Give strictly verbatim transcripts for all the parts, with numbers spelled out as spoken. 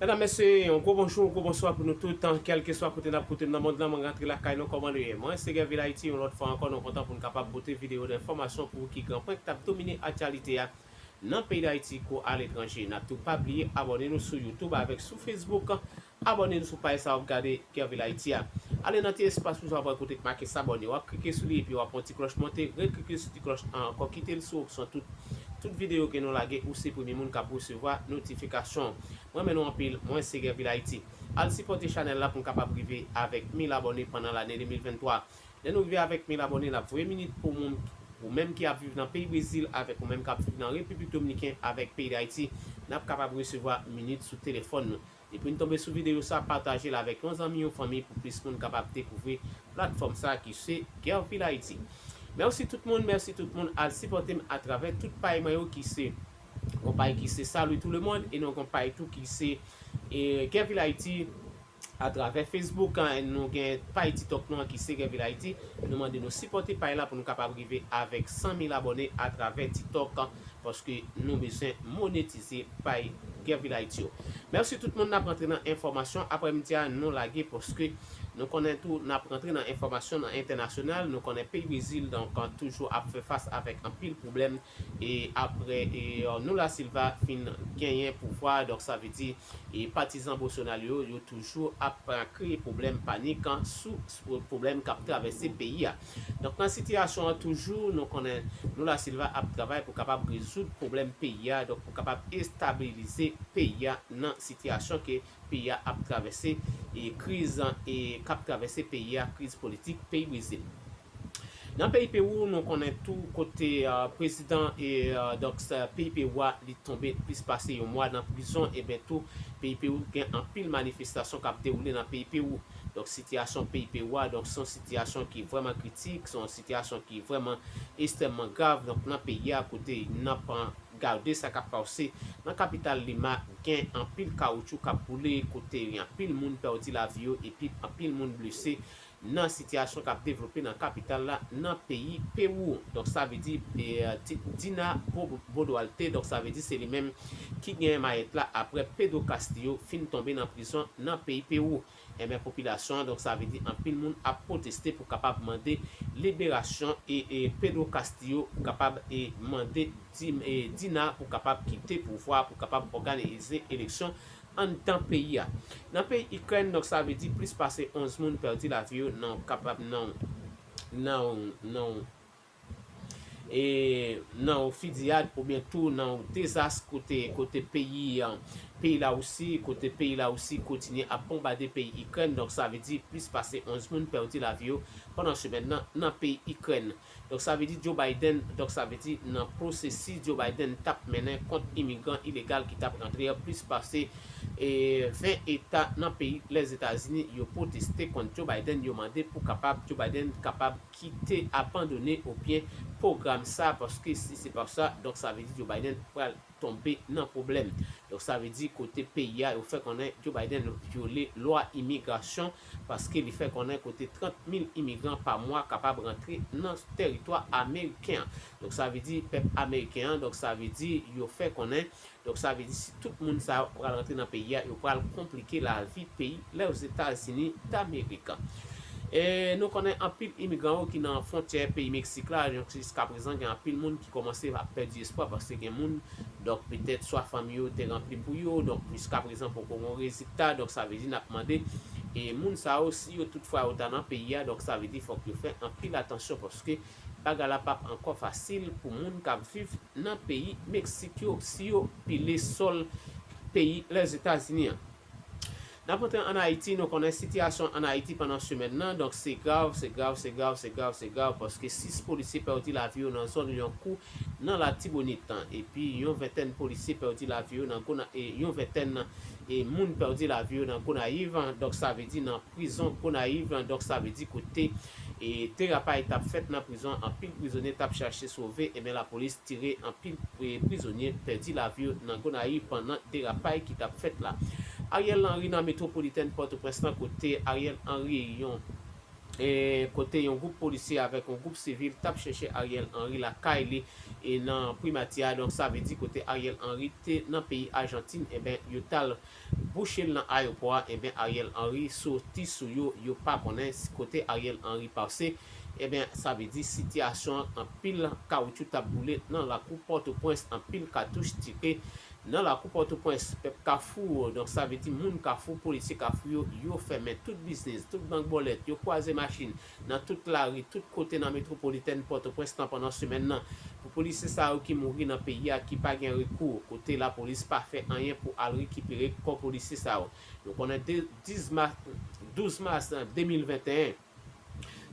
Medam, mesye, yon gwo bonjou, yon gwo bonswa pou nou tout, kèlkeswa kote n ap koute m nan mond lan, mwen rantre lakay nou, kòman nou ye? Mwen se Gervil Haïti, yon lòt fwa ankò, nou kontan pou n kapab pote videyo de enfòmasyon pou ou ki gen pwen k t ap domine aktyalite a nan peyi Dayiti kou aletranje. N ap tou pa bliye abòne nou sou YouTube avèk sou Facebook, abòne nou sou paj sa w ap gade Gervil Haïti a. Ale nan ti espas pou sa w ap wè kote k make s'abonner, w ap klike sou li epi w ap wè yon ti klòch monte, reklike sou ti klòch an ankò, kite l sou opsyon tout. Tout videyo ke nou lage, ou se premye moun k ap resevwa notifikasyon. Mwen renmen nou anpil, mwen se Gervil Haïti. Al sipòte chanèl la pou n kapab rive avèk mil abòne pandan lane de mil venntwa. Lè nou rive avèk mil abòne, n ap voye minit pou moun, ou menm ki ap viv nan peyi Brezil avèk ou menm k ap viv nan Repiblik Dominiken avèk peyi Dayiti, n ap kapab resevwa minit sou telefòn nou. Depi n tonbe sou videyo sa, pataje l avèk yon zanmi, yon fanmi pou plis moun kapab dekouvri platfòm sa ki se Gervil Haïti. Mèsi tout moun, mèsi tout moun al sipòte m atravè tout pay mwen yo ki se yon pay ki se Salut tout le monde e nou gen yon pay tou ki se e, Gervil Haïti atravè Facebook, an, nou gen pay TikTok nou an ki se Gervil Haïti. Nou mande nou sipòte pay la pou nou kapab rive avèk san mil abòne atravè TikTok, an, paske nou bezwen monetize pay Gervil Haïti yo. Mèsi tout moun, n ap rantre nan enfòmasyon aprèmidi a, nou lage paske nou konnen tou n ap rantre nan enfòmasyon nan entènasyonal, nou konnen peyi Brezil, donk, an, toujou ap fè fas avèk anpil pwoblèm e aprè e, Lula Silva fin genyen pouvwa, donk sa vle di e patizan Bolsonaro yo, yo toujou ap kreye pwoblèm panik, an, sou, sou pwoblèm k ap travèse peyi a. Donk nan sitiyasyon an toujou, nou konnen Lula Silva ap travay pou kapab rezoud pwoblèm peyi a, donk pou kapab estabilize peyi a nan sitiyasyon ke peyi a ap travèse e kriz, e k ap travèse peyi a, kriz politik peyi Brezil. Nan peyi Pewou, nou konnen tou kote, e, prezidan e, e, donk, sa, peyi Pewou a, li tonbe plis pase yon mwa nan prizon, ebyen tou, peyi Pewou gen anpil manifestasyon k ap dewoule nan peyi Pewou. Donk, sitiyasyon peyi Pewou a, donk, se yon sitiyasyon ki vrèman kritik, se yon sitiyasyon ki vrèman ekstrèmman grav, donk, nan peyi a, kote n ap gade sa k ap pase nan kapital Lima, gen anpil kawoutchou k ap boule, kote anpil moun pèdi lavi yo, epi anpil moun blese nan sitiyasyon k ap devlope nan kapital la, nan peyi Pewou. Donk, sa vle di, e, Di-, Dina Bo-, Boluarte, donk, sa vle di se li menm ki genyen mayèt la aprè Pedro Castillo fin tonbe nan prizon nan peyi Pewou. Enben, popilasyon an, donk, sa vle di anpil moun ap pwoteste pou kapab mande liberasyon e, e Pedro Castillo, pou kapab e mande Di-, e Dina pou kapab kite pouvwa, pou kapab òganize eleksyon anndan peyi a. Nan peyi Ikrèn, donk, sa vle di plis pase onz moun pèdi lavi yo nan kapab nan, nan, nan, e, nan yon fiziyad oubyen tou nan yon dezas kote, kote peyi, e, peyi Lawousi, kote peyi Lawousi kontinye ap bonbade peyi Ikrèn. Donk, sa vle di plis pase onz moun pèdi lavi yo pandan semèn nan, nan peyi Ikrèn. Donk, sa vle di Joe Biden, donk, sa vle di nan pwosesis Joe Biden t ap mennen kont imigran ilegal ki t ap rantre an, plis pase, e, ven eta nan peyi Lèzetazini, yo pwoteste kont Joe Biden, yo mande pou kapab Joe Biden kapab kite, abandone oubyen pwogram sa, paske si se pa sa, donk, sa vle di Joe Biden pral tonbe nan pwoblèm. Donk, sa vle di kote peyi a, yo fè konnen Joe Biden vyole lwa imigrasyon, paske li fè konnen kote trant mil imigran pa mwa kapab rantre nan teritwa ameriken an. Donk, sa vle di pèp ameriken an, donk, sa vle di yo fè konnen, donk, sa vle di si tout moun sa yo pral rantre nan peyi a, yo pral konplike lavi peyi Lèzetazini Damerik. E nou konnen anpil imigran yo ki nan fwontyè peyi Meksik la, donk, jiskaprezan gen anpil moun ki kòmanse ap pèdi espwa, paske gen moun, donk, petèt swa fanmi yo te ranpli pou yo, donk, jiskaprezan poko gen rezilta, donk, sa vle di n ap mande, e moun sa yo, si yo tout fwa yo ta nan peyi a, donk, sa vle di fòk yo fè anpil atansyon, paske bagay la p ap ankò fasil pou moun k ap viv nan peyi Meksik yo, si yo pile sòl peyi Lèzetazini an. N ap antre ann Ayiti, nou konnen sitiyasyon ann Ayiti pandan semèn nan, donk, se grav, se grav, se grav, se grav, se grav, paske sis polisye pèdi lavi yo nan zòn Lyonkou, nan Latibonit, epi yon ventèn polisye pèdi lavi yo nan Gona-, e yon ventèn, e moun pèdi lavi yo nan Gonayiv, donk, sa vle di nan prizon Gonayiv, donk, sa vle di kote, e derapay t ap fèt nan prizon, anpil prizonye t ap chache sove, ebyen lapolis tire anpil, e, prizonye pèdi lavi yo nan Gonayiv pandan derapay ki t ap fèt la. Ariel Henry nan metwopolitèn Pòtoprens lan, kote Ariel Henry, yon, e kote yon gwoup polisye avèk yon gwoup sivil t ap chèche Ariel Henry lakay li e nan primati a. Donk sa vle di kote Ariel Henry te nan peyi Ajantin, enben yo t al bouche l nan ayewopò a, enben Ariel Henry soti sou yo, yo pa konnen kote Ariel Henry pase. Enben sa vle di sitiyasyon an, anpil kawotchou t ap boule nan lakou Pòtoprens, anpil katouch tire nan lakou Pòtoprens. Pèp Kafou, donk sa vle di moun Kafou, polisye Kafou yo, yo fèmen tout biznis, tout bank bòlèt, yo kwaze machin nan tout lari, tout kote nan metwopolitèn Pòtoprens lan pandan semèn nan. Pou polisye sa yo ki mouri nan peyi a, ki pa gen rekou, kote lapolis pa fè anyen pou al rekipere kò polisye sa yo. Nou konnen de, dis mas, douz mas de mil venteyen,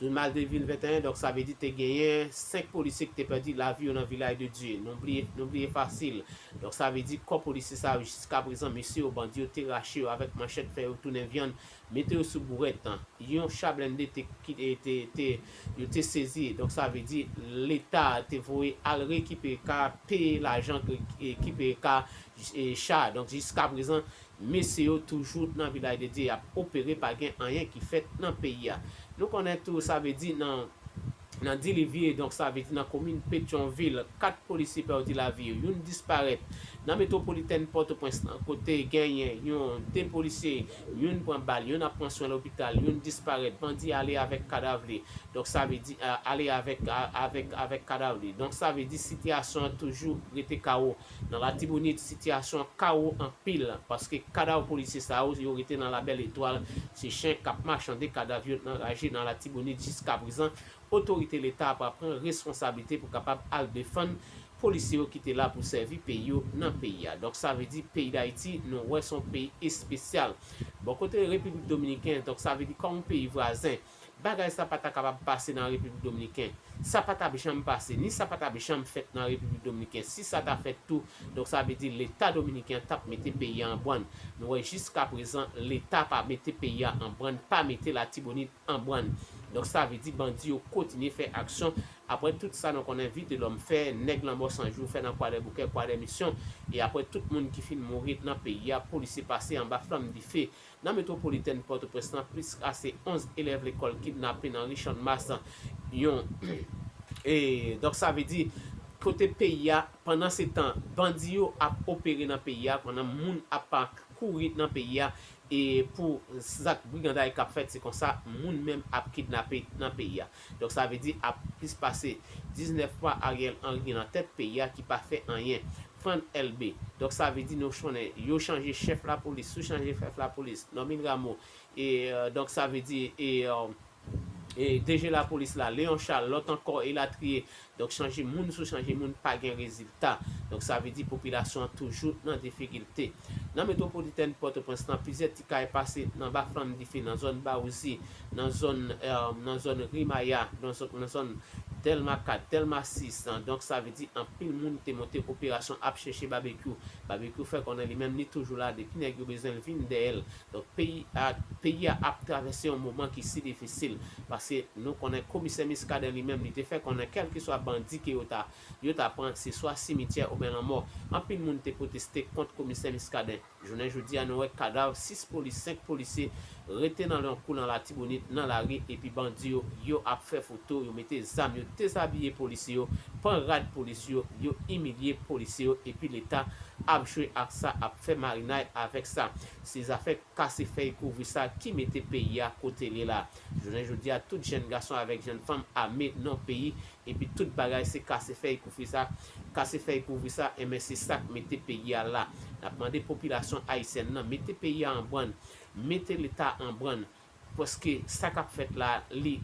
douz mas de mil venteyen, donk sa vle di te genyen senk polisye ki te pèdi lavi yo nan Vilaj de Dye. Nou bliye, nou bliye fasil. Donk sa vle di kò polisye sa yo, jiska prezan, mesye yo, bandi yo te rache yo avèk manchèt, fè yo tounen vyann, mete yo sou bourèt. Yon cha blende te, ki te, te, te, yo te sezi. Donk sa vle di Leta te voye al rekipere ka, peye lajan ki, ki peye ka, e, cha. Donk jiska prezan, mesye yo toujou nan Vilaj de Dye, y ap opere, pa gen anyen ki fèt nan peyi a. Nou konnen tou, sa vle di nan, nan Dilivye, donk sa vle di nan komin Petyonvil, kat polisye pèdi lavi yo, youn disparèt. Nan metwopolitèn Pòtoprens lan, kote genyen yon, de polisye, youn pran bal, youn ap pran swen lopital, youn disparèt, bandi ale avèk kadav li. Donk sa vle di, a, ale avèk, a, avèk, avèk kadav li. Donk sa vle di sitiyasyon an toujou rete kawo. Nan Latibonit, sitiyasyon an kawo anpil, paske kadav polisye sa yo, yo rete nan Labèl Etwal. Se chen k ap machande kadav yo nan raje nan Latibonit jiska prezan. Otorite Leta a pral pran responsablite pou kapab al defann polisye yo ki te la pou sèvi peyi yo nan peyi a. Donk sa vle di peyi Dayiti, nou wè se yon peyi espesyal. Bò kote Repiblik Dominiken, donk sa vle di kòm yon peyi vwazen, bagay sa pa ta kapab pase nan Repiblik Dominiken. Sa pa t ap janm pase, ni sa pa t ap janm fèt nan Repiblik Dominiken. Si sa ta fèt tou, donk sa vle di Leta dominiken an t ap mete peyi a an brann. Nou wè jiska prezan, Leta pa mete peyi a an brann, pa mete Latibonit an brann. Donk sa vle di bandi yo kontinye fè aksyon. Apre tout sa, nou konnen Vitelòm fè, nèg Lanmò San Jou fè nan Kwadèboukè, Kwadèmisyon. E apre tout moun ki fin mouri nan peyi a, polisye pase anba flanm dife. Nan metwopolitèn Pòtoprens lan, plis pase onz elèv lekòl kidnape nan ri Channmas. Yon, e, donk sa vle di, kote peyi a, pandan se tan, bandi yo ap opere nan peyi a, pandan moun ap kouri nan peyi a, e pou zak briganday k ap fèt, se konsa, moun menm ap kidnape nan peyi a. Donk sa vle di, ap plis pase diznèf mwa Ariel Henry nan tèt peyi a ki pa fè anyen. Fran Elbé. Donk sa vle di nou konnen yo chanje chèf lapolis, sou chanje chèf lapolis, Normil Rameau. E, euh, donk sa vle di, e, euh, e D G lapolis la, Léon Charles, lòt ankò, elatriye. Donk chanje moun sou chanje moun pa gen rezilta. Donk sa vle di popilasyon an toujou nan difikilte. Nan metwopolitèn Pòtoprens lan, plizyè ti kay pase nan ba flanm dife nan zòn Bawouzi, nan zòn, eh, nan zòn Rimaya, nan zòn, nan zòn Dèlma kat, Dèlma sis. Donk sa vle di anpil moun te monte operasyon ap chèche Babekyou. Babekyou fè konnen li menm li toujou la, depi nèg yo bezwen l vin dèyè l. Donk peyi a, peyi a ap travèse yon moman ki si difisil, paske nou konnen komisè Muscadin li menm li te fè konnen kèlkeswa bandi ke yo ta, yo ta pran, se swa simityè oubyen lanmò. Anpil moun te pwoteste kont komisè Muscadin. Jounen jodi a, nou wè kadav sis polis, senk polisye rete nan yon kou nan Latibonit, nan lari, epi bandi yo, yo ap fè foto, yo mete zam, yo dezabiye polisye yo, pran rad polisye yo, yo imilye polisye yo, epi Leta ap jwe ak sa, ap fè marinay avèk sa. Se zafè kase fèy kouvri sa ki mete peyi a kote l ye la. Jounen jodi a, tout jèn gason avèk jèn fanm ame nan peyi, epi tout bagay se kase fèy kouvri sa, kase fèy kouvri sa, enben se sa k mete peyi a la. N ap mande popilasyon ayisyèn nan mete peyi a an brann, mete Leta an brann, paske sa k ap fèt la, li,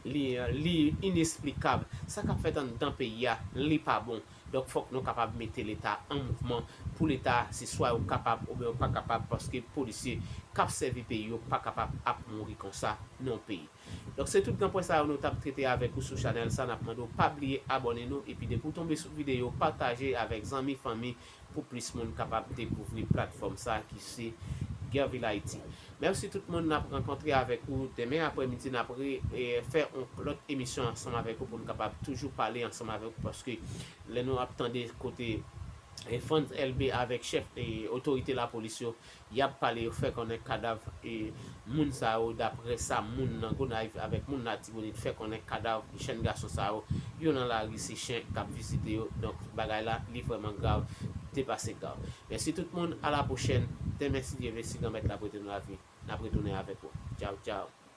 li, li inesplikab. Sa k ap fèt anndan peyi a, li pa bon. Donk fòk nou kapab mete Leta an mouvman. Pou Leta, se swa yo kapab oubyen yo pa kapab, paske polisye k ap sèvi peyi yo pa kapab ap mouri konsa nan yon peyi. Donk se tout gran pwen sa yo nou t ap trete avèk ou sou chanèl sa. N ap mande w pa bliye abòne nou, epi depi w tonbe sou videyo, pataje avèk zanmi, fanmi, pou plis moun kapab dekouvri platfòm sa ki se Guerville Haïti. Mèsi tout moun, n ap rankontre avèk ou demen aprèmidi, n ap re, e, fè yon lòt emisyon ansanm avèk ou pou n kapab toujou pale ansanm avèk ou, paske lè nou ap tande kote e Frantz Elbé avèk chèf e otorite lapolis yo, y ap pale, yo fè konnen kadav e moun sa yo, daprè sa moun nan Gonayiv avèk moun Latibonit fè konnen, kadav jèn gason sa yo, yo nan lari, se chen k ap vizite yo. Donk bagay la, li vrèman grav, depase grav. Mèsi tout moun, a la pwochèn. Demen, si Dye vle, si Granmèt la prete nou lavi, n ap retounen avèk ou. Tchaw, tchaw.